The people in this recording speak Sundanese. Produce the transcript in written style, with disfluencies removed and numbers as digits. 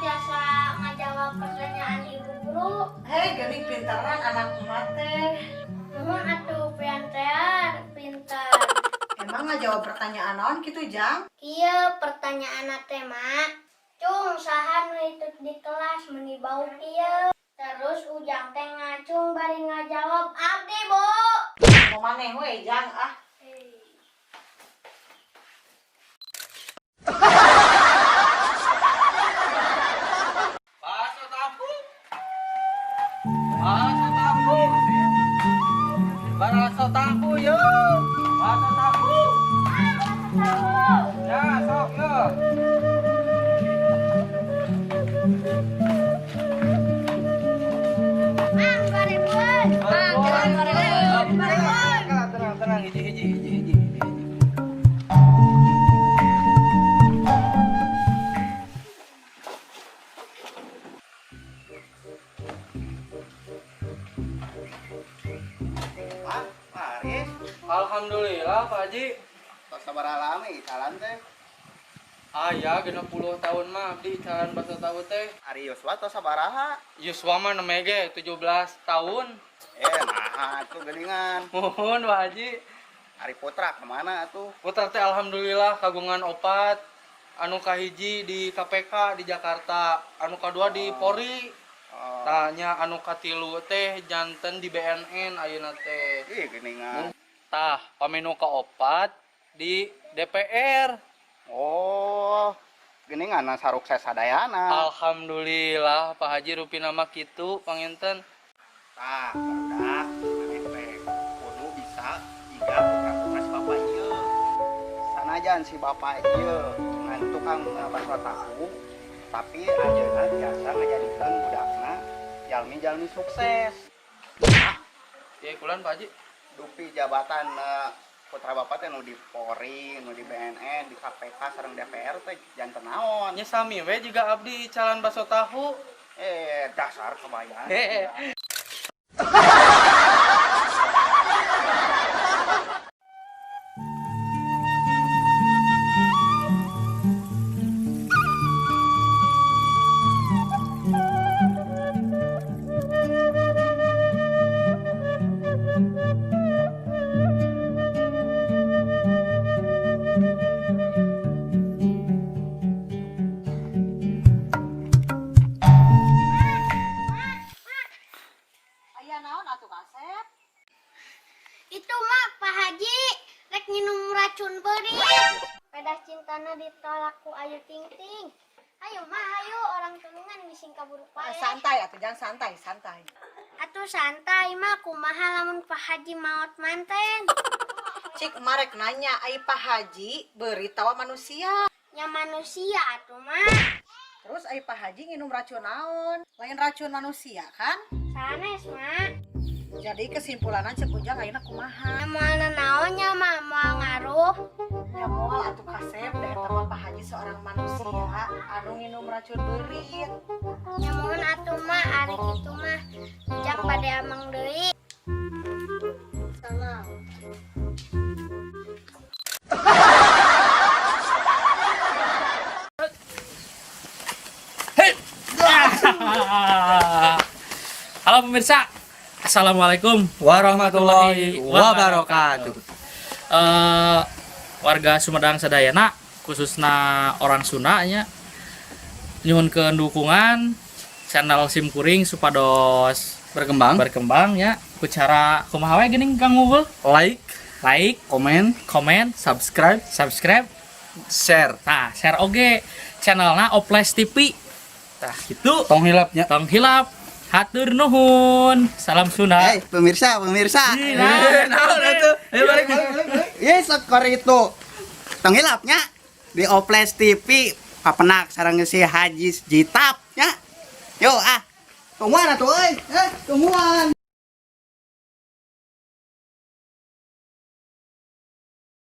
tiasa ngajawab pertanyaan ibu guru. Hei, geuning pinteran anak emak teh. Nuhun atuh piantean pinter. Emang ngajawab pertanyaan naon kitu, Jang? Kieu pertanyaan teh, Mak. Cung, saha nu hitut di kelas meuni bau kieu? Terus Ujang teh ngacung bari ngajawab, "Abdi, Bu." Mau maneh we, Jang, ah. Bakso tahu. Bakso tahu. Bakso tahu yo. Bakso tahu. Ya, sok yo. Mang, 2000-an. Mang, 2000-an. Tenang, tenang, hiji, hiji, hiji, hiji, hiji. Ah, Aris, Alhamdulillah, Pak Haji. tos sabaraha lami icalan teh? Aya 60 tahun mah abdi icalan bakso tahu teh. Ari Yosua tos sabaraha? Yuswa mah nembe ge 17 tahun. Nah atuh geuningan. Muhun, Pak Haji. Ari Putra kemana atuh? Putra teh alhamdulillah kagungan opat. Anu kahiji di KPK di Jakarta, anu kadua di Polri. Oh, Tanya anu katilu teh janten di BNN ayeuna teh. Ih geuningan. Tah, paminu kaopat di DPR. Oh, geuningan sarukses sadayana. Alhamdulillah Pak Haji rupina mah kitu panginten. Tah, barudak maneh teh kudu bisa jiga putra-putra si bapak ieu. Sanajan si bapak ieu ngan tukang bakso tahu, tapi ayeuna biasa ngajadikeun budakna jalmi-jalmi sukses. Ya kulan Pak Haji. Dupi jabatan putra bapak teh nu di Polri, nu di BNN, di KPK sareng DPR teh janten naon? Nya sami we jiga abdi icalan bakso tahu. Dasar kebayang. Hehe. Aya naon atuh kasep? Itu mak Pak Haji rek minum racun beurit. Pedah cintana ditolak ku Ayu Ting Ting. Ayo mak, ayo orang tulungan bising kaburu Ah, paeh. santai atuh, Jang, santai, santai. Atuh santai mak, kumaha lamun Pak Haji maot manten. Cik marek nanya, ai Pak Haji beurit tawa manusia? Nya manusia atuh mak. Terus ai Pak Haji nginum racun naon? Lain racun manusia kan? Sanes mak. Jadi kesimpulanna cek Ujang ayeuna kumaha? Nya moal nanaonnya mak, moal ngaruh. Ya moal atuh kasep, da eta mah Pak Haji seorang manusia anu nginum racun beurit. Nya mohon atuh mak, ari kitu mah Ujang bade ameng deui. Salam. Halo pemirsa, assalamualaikum Warahmatullahi wabarakatuh. Warga Sumedang sadayana, khususnya orang Sunda nya, nyuhunkeun dukungan channel sim kuring supados berkembang, berkembang ya. Ku cara kumaha we geuning Kang Mubul? Like, like, komen, komen, subscribe, subscribe, share. Nah, share oge channelna Oples TV. Tah gitu. Tong hilapnya. Tong hilap. Hatur nuhun. Salam Sunda. Hey, pemirsa, pemirsa. Naon atuh? Ayo balik, balik, balik. Ye, skor itu. Tong hilapnya di Oples TV papenak sareng si Haji Jitap nya. Yo ah. Tungguan atuh euy. Tungguan.